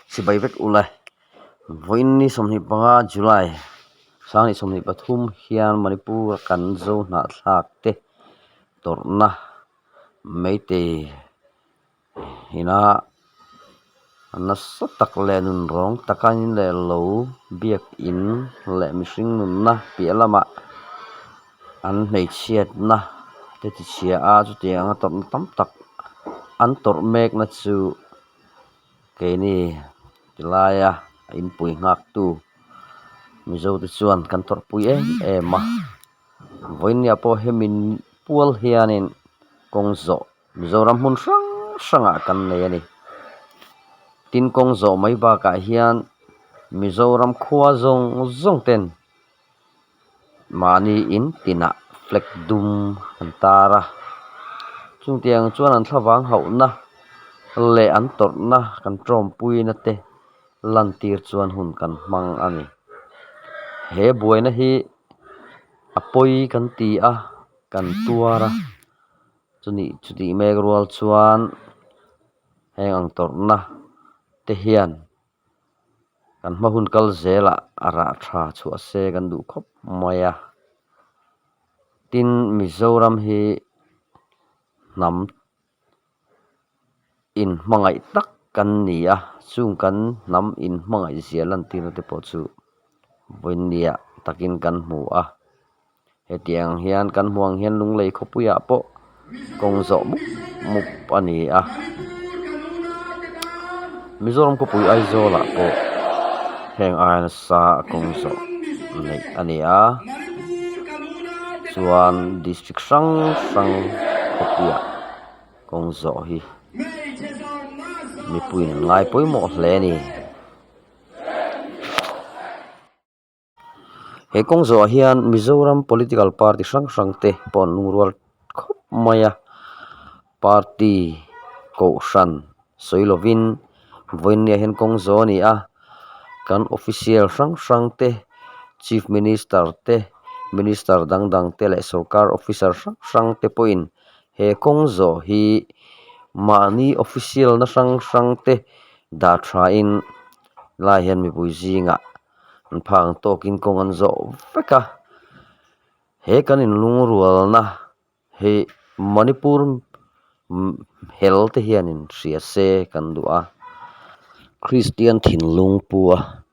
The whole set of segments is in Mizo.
Chibai vek ula, vawiin ni 25 July 2023 hian Manipur a kan zo hnahthlak te tawrhna meitei ina nasa tak leh nunrawng taka in leh lo biakin leh mihring nunna piah lamah an hmeichhiatna te tichhia a chutiang anga tawrhna tam tak an tawrh mekna chu keini tilaia inpui nghaktu Mizo te chuan kan tawrhpui em em a vawinia pawh hemi pual hianin kawng zawh Mizoram hmun hrang hrangah kan nei a ni. Tin kawng zawh mai bakah hian Mizoram khua zawng zawng ten mahni in tinah flag dum an tar a, chungtiang chuan an thlavang hauhna leh an tawrhna kan tawmpuina te lantir chuan hun kan hmang a ni. He buaina hi a pawi kan ti a, kan tuar a. Chuni chutih mek rual chuan heng ang tawrhna te hian kan hma hun kal zelah a rah tha chhuah se kan duh khawp mai a. Tin, Mizoram hi hnam inhmangaih tak kan ni a, chung kan hnam inhmangaih zia lantirna te pawh chu vawinia takin kan hmu a. Hetiang hian kan hmuh ang hian Lunglei khawpuiah pawh kawng zawh mup mup a ni a. Mizoram khawpui Aizawlah pawh heng aia nasa a kawng zawh neih a ni a. Chuan district hrang hrang khawpuiah kawng zawh hi mipuiin an ngai pawimawh hle a ni. He kawng zawhah hian Mizoram political party hrang hrang te pawh an lungrual khawp mai a party kohhran sawi lovin vawiin ah hian kawng zawh a ni a kan official hrang hrang te chief minister te minister dang dang te leh sorkar officer hrang hrang te pawhin he kawng zawh hi mahni official na hrang hrang te dah tha in lai hian mipui zingah an phak ang tawkin kawng an zawh vek a he kan inlungrualna hi Manipur hel te hianin hria se kan duh a Kristian thinlung pu a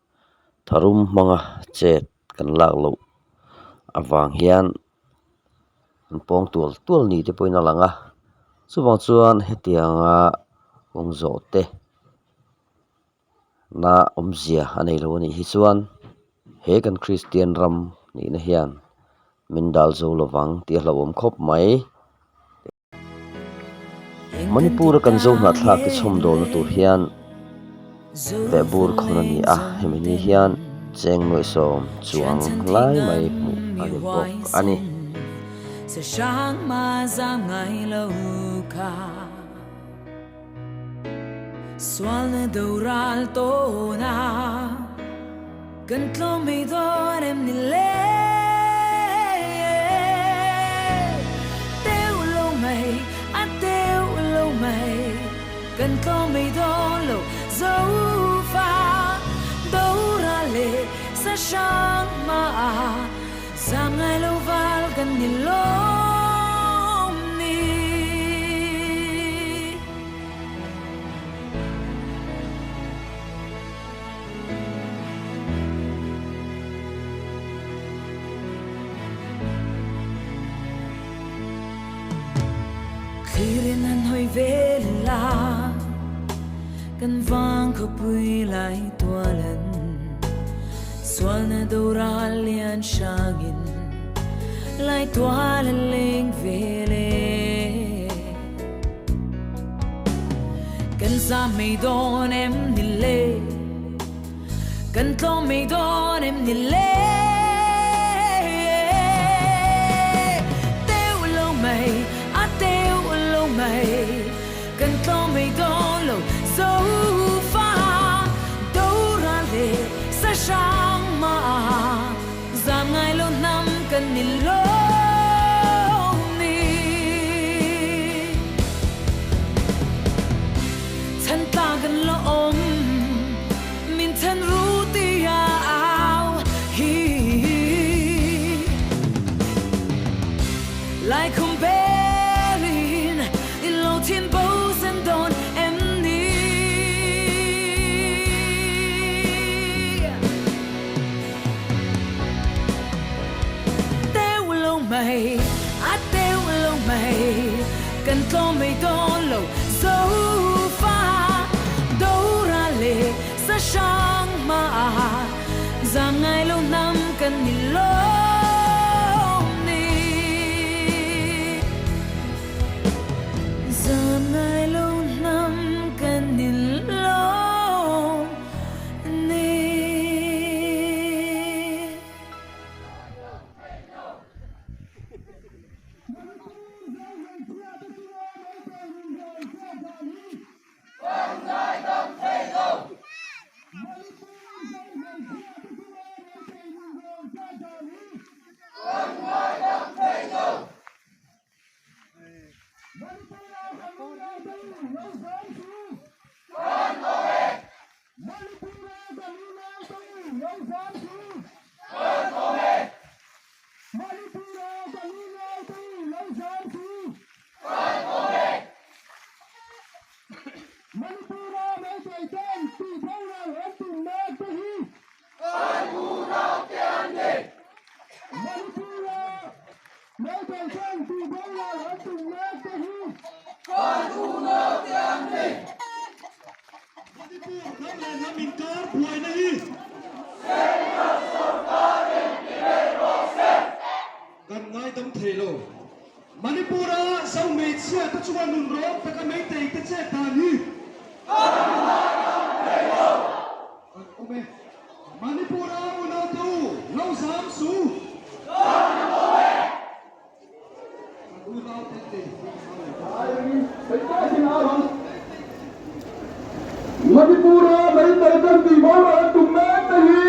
tharum hmanga chet kan lak loh avang hian an pawng tual tual ni te pawhin a lang a chuvang chuan hetianga kawng zawh te. Na awmzia a nei lo a nih hi chuan he kan Kristian ram nihna hian min dal zo lovang tih a hlauhawm khawp mai. Manipur a kan zo hnahthlak te chhawmdawlna tur hian vehbur khawn a ni a, hemi ni hian cheng nuaih sawm chuang lai mai hmuh a ni bawk a ni. Sualna doral tawna kan tlawm mai dawn em ni le Teu lo mai a teu lo mai kan tlawm mai dawn lo Zofa doral leh sa hrang hma Zam ngai lo val kan ni lawm ni. Thlirin an hawi vel a, kan vang khawpui lai tual an. Sualna doral lian hrangin lai tual an leng vel e. Kan zam mai dawn em ni le? Kan tlawm mai dawn em ni le? Teu lo mai, a teu lo mai. Kan tlawm mai dawn lo Zofa doral leh sa hrang mah zam ngai lo hnam kan ni lawm ni. Chhan tla kan la awm. sa hrang hma zam ngai lo hnam kan ni lawm ni. Zam ngai lo hnam kan ni lawm ni. Kan ngaidam thei lo. Manipur-a Zo hmeichhia te chunga nun rawng taka Meitei te chet dan hi kan ngaidam thei lo. Kan awm e. Manipur-a unau te u lo zam su. Kan awm e. Kan unau te nei Manipur-a Meitei kan tih boral tum mek te hi.